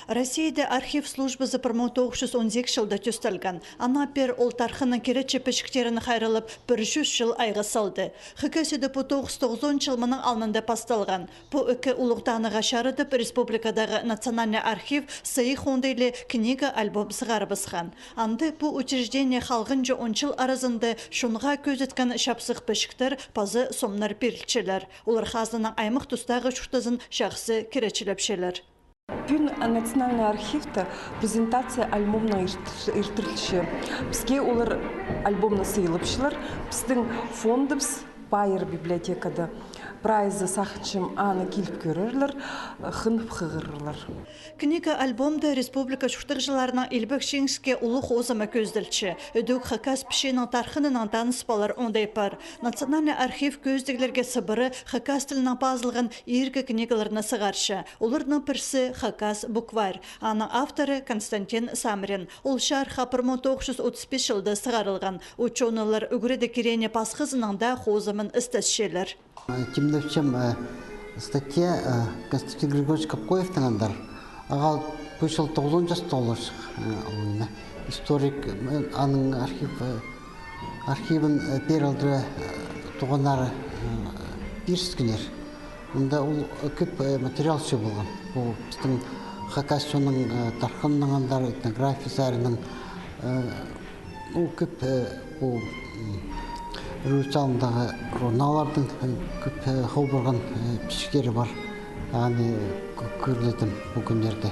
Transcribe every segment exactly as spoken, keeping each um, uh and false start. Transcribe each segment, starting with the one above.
Россияда архив службазы пір муң тоғыс чӱс он сигіс чылда тӧстелген. Аннаң пеер ол тархынның киречі пічіктерін хайраллап пір чӱс чыл айға салды. Хакасияда пу тоғыс тоғызонынҷы чыл мының алнында пасталған. Пу ікі улуғ танығға чарыдып, республикадағы Национальный архив сыйых оңдайлы книга-альбом сығарыбысхан. Анда пу учреждение халғанҷы он чыл аразында чонға кӧзіткен чапсых пічіктер паза сомнар пирілчелер. Олар хазнаның аймах тустағы чуртазын чахсы киречілепчелер. Пӱӱн Национальный архивте презентация альбомның ирт-, иртірілче. Піске олар альбомны сыйлапчалар. Пістің фондыбыс Байыр библиотекада. Прайзы, сағынчам, аны киліп кӧрерлер, хынып хығырарлар. Книга-альбомда республика чуртағҷыларының илбек чиңіске улуғ хозымы кӧзіділче. Ідӧк хакас пічиинің тархыныннаң таныспалар оңдай пар. Национальный архив кӧзідіглерге сыбыра хакас тілінең пазылған иргі книгаларны сығарча. Оларның пірсі хакас букварь. Аның авторы Константин Самрин. Ол чарых пір муң тоғыс чӱс отыс пис чылда сығарылған. Учёныйлар ӱгредіг кирені пасхазының даа хозымын істесчелер. Тимнепчем, э, статья, э, Константин Григорьевич Капкоевтің андар. Ағаа пу чыл тоғызон час толчых, э, ол ниме, историк, э, аның архив, э, архивін, э, пеер алдыра, э, туғаннары, э, пиріскеннер. Мында ол, э, кӧп, э, материал чыылған. Пу пістің хакас чонның, э, тархынының андар, этнография саринаң, э, ол кӧп, э, пу, м, революция алнындағы журналларның, э, кӧп, э, хол парған, э, пічіктері пар. Аны кӧ-, кӧрдім пу кӱннерде.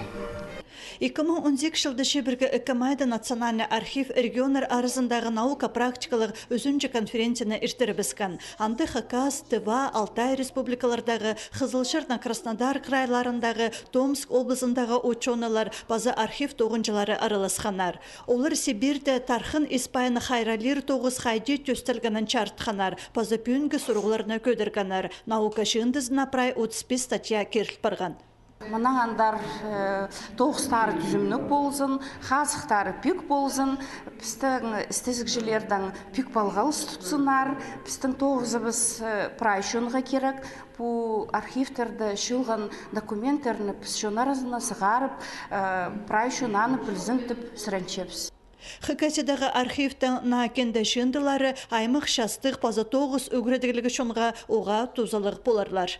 Ікі муң он сигіс чылда чибіргі ікі майда Национальный архив регионнар аразындағы наука практикалығ ӱзінҷі конференцияны иртірібіскен. Анда Хакас, Тыва, Алтай республикалардағы, Хызылчарның Краснодар крайларындағы, Томск облазындағы учёныйлар паза архив тоғынҷылары араласханнар. Олар Сибирьде тархын ис-пайын хайраллир тоғыс хайди тӧстелгенін чарытханнар паза пӱӱнгі сурығларны кӧдіргеннер. Наука чыындызына прай отыс пис статья киріл парған. Мынаң андар, э, тоғыстары тӱзімніг ползын, хазыхтары пӧк ползын, пістің істезігҷілернең пӧк палғалыс тутсыннар, пістің тоғызыбыс, э, прай чонға кирек. Пу архивтерде чыылған документтерні піс чон аразына сығарып, э, прай чон аны пілзін тіп сіренчебіс. Хакасиядағы архивтің наа кенде чыындылары аймах частығ паза тоғыс ӱгредігліг чонға уғаа тузалығ поларлар.